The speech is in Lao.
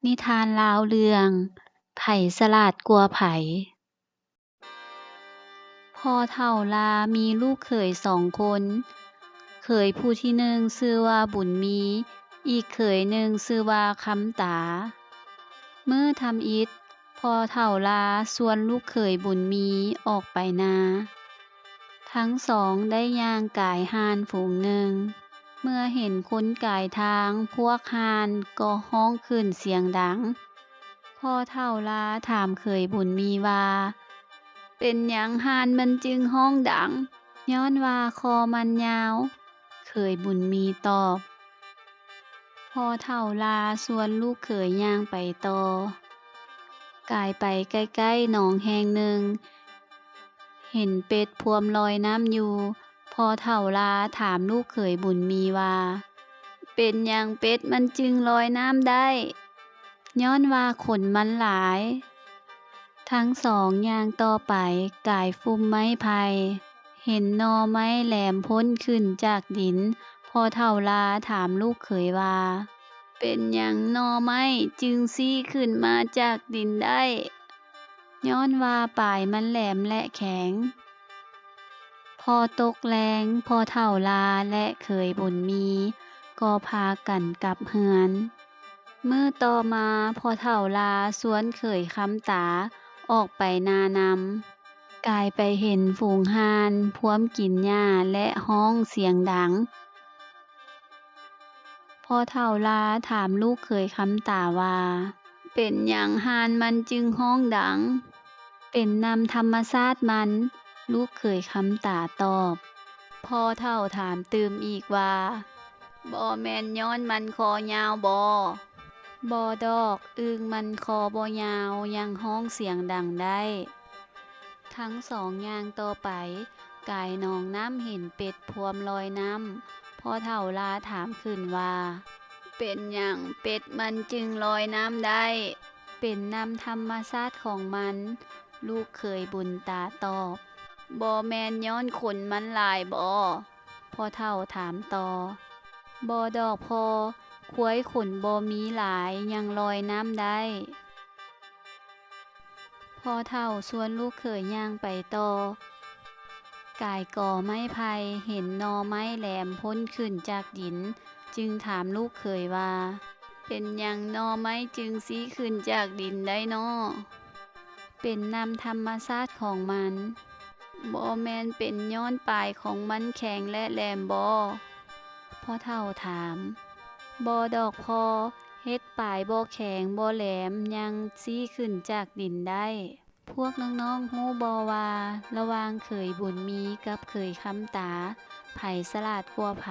ນິທານລາວເລື່ອງ ໃຜສະຫຼາດກວ່າໃຜ? ພໍ່ເຖົ້າລາມີລູກເຂີຍສອງຄົນ. ເຂີຍຜູ້ທີໜຶ່ງຊື່ວ່າບຸນມີ, ອີກເຂີຍໜຶ່ງຊື່ວ່າຄຳຕາ. ມື້ທຳອິດ, ພໍ່ເຖົ້າລາຊວນລູກເຂີຍບຸນມີອອກໄປນາ. ທັງສອງໄດ້ຍ່າງກາຍຫ່ານຝູງໜຶ່ງ. ເມື່ອເຫັນຄົນກາຍທາງ, ພວກຫ່ານກໍຮ້ອງຂຶ້ນສຽງດັງ. ພໍ່ເຖົ້າລາຖາມເຂີຍບຸນມີວ່າ, ເປັນຫຍັງຫ່ານມັນຈຶ່ງຮ້ອງດັງ? ຍ້ອນວ່າຄໍມັນຍາວ, ເຂີຍບຸນມີຕອບ. ພໍ່ເຖົ້າລາຊວນລູກເຂີຍຍ່າງໄປຕໍ່. ກາຍໄປໃກ້ໆໜອງແຫ່ງໜຶ່ງ, ເຫັນເປັດພວມລອຍນ້ຳຢູ່. ພໍ່ເຖົ້າລາຖາມລູກເຂີຍບຸນມີວ່າ, ເປັນຫຍັງເປັດມັນຈຶ່ງລອຍນ້ຳໄດ້? ຍ້ອນວ່າຂົນມັນຫຼາຍ. ທັງສອງຍ່າງຕໍ່ໄປກາຍຟຸ່ມໄມ້ໄຜ່, ເຫັນໜໍ່ໄມ້ແຫຼມພົ້ນຂຶ້ນຈາກດິນ. ພໍ່ເຖົ້າລາຖາມລູກເຂີຍວ່າ, ເປັນຫຍັງໜໍ່ໄມ້ຈຶ່ງຊີ້ຂຶ້ນມາຈາກດິນໄດ້? ຍ້ອນວ່າປາຍມັນແຫຼມ ແລະ ແຂງ. ພໍຕົກແລງ, ພໍ່ເຖົ້າລາ ແລະ ເຂີຍບຸນມີກໍພາກັນກັບເຮືອນ. ມື້ຕໍ່ມາ, ພໍ່ເຖົ້າລາຊວນເຂີຍຄຳຕາອອກໄປນານຳ. ກາຍໄປເຫັນຝູງຫ່ານພວມກິນຫຍ້າ ແລະ ຮ້ອງສຽງດັງ. ພໍ່ເຖົ້າລາຖາມລູກເຂີຍຄຳຕາວ່າ, ເປັນຫຍັງຫ່ານມັນຈຶ່ງຮ້ອງດັງ? ເປັນນຳທຳມະຊາດມັນ, ລູກເຂີຍຄຳຕາຕອບ. ພໍ່ເຖົ້າຖາມຕື່ມອີກວ່າ, ບໍ່ແມ່ນຍ້ອນມັນຄໍຍາວບໍ? ບໍ່ດອກ, ອຶ່ງມັນຄໍບໍ່ຍາວ ຍັງຮ້ອງສຽງດັງໄດ້. ທັງສອງຍ່າງຕໍ່ໄປ, ກາຍໜອງນ້ຳເຫັນເປັດພວມລອຍນ້ຳ. ພໍ່ເຖົ້າລາຖາມຂຶ້ນວ່າ, ເປັນຫຍັງເປັດມັນຈຶ່ງລອຍນ້ຳໄດ້? ເປັນນຳທຳມະຊາດຂອງມັນ, ລູກເຂີຍບຸນຕາຕອບ. ບໍ່ແມ່ນຍ້ອນຂົນມັນຫຼາຍບໍ? ພໍ່ເຖົ້າຖາມຕໍ່. ບໍ່ດອກພໍ່, ຄວາຍຂົນບໍ່ມີຫຼາຍ ຍັງລອຍນ້ຳໄດ້. ພໍ່ເຖົ້າຊວນລູກເຂີຍຍ່າງໄປຕໍ່. ກາຍກໍໄມ້ໄຜ່, ເຫັນໜໍ່ໄມ້ແຫຼມພົ້ນຂຶ້ນຈາກດິນ, ຈຶ່ງຖາມລູກເຂີຍວ່າ, ເປັນຫຍັງໜໍ່ໄມ້ຈຶ່ງຊີ້ຂຶ້ນຈາກດິນໄດ້ນໍ? ເປັນນຳທຳມະຊາດຂອງມັນ. ບໍ່ແມ່ນເປັນຍ້ອນປາຍຂອງມັນແຂງ ແລະ ແຫຼມບໍ? ພໍ່ເຖົ້າຖາມ. ບໍ່ດອກພໍ່, ເຮັດປາຍບໍ່ແຂງບໍ່ແຫຼມ ຍັງຊີ້ຂຶ້ນຈາກດິນໄດ້. ພວກນ້ອງໆຮູ້ບໍ່ວ່າ ລະຫວ່າງເຂີຍບຸນມີກັບເຂີຍຄຳຕາ, ໃຜສະຫຼາດກວ່າໃຜ?